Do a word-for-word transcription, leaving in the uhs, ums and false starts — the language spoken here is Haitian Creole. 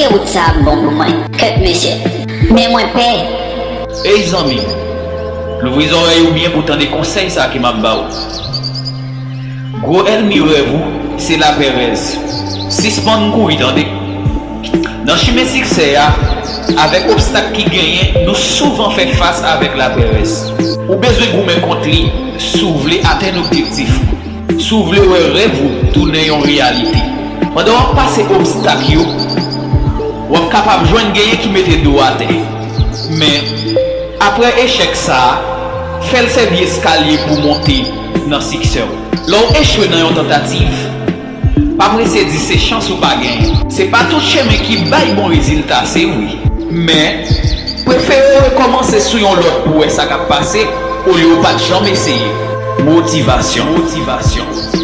Èske wout sa ap bon pou mwen? Kèt mesye, men mwen pè. Ey zanmi m, louvri zòrèy ou byen pou tande konsèy sa ke m ap ba ou. Gwo ènmi rèv ou se laperèz. Sispann kouri tande. Nan chimen siksè a, avèk obstak ki genyen, nou souvan fè fas avèk laperèz. Ou bezwen goumen kont li si w vle atenn objektif ou, si w vle wè rèv ou tounen yon reyalite. Pandan w ap pase obstak yo, w ap kapab jwenn genyen ki mete do w atè. Men, apre echèk sa a, fè l sèvi eskalye pou w monte nan siksè w. Lè w echwe nan yon tantativ, pa prese di se chans ou pa genyen. Se pa tout chemen ki bay bon rezilta, se vre. Men, prefere w rekòmanse sou yon lòt pou w wè sa k ap pase, olye w pa t janm eseye. Motivasyon. Motivasyon.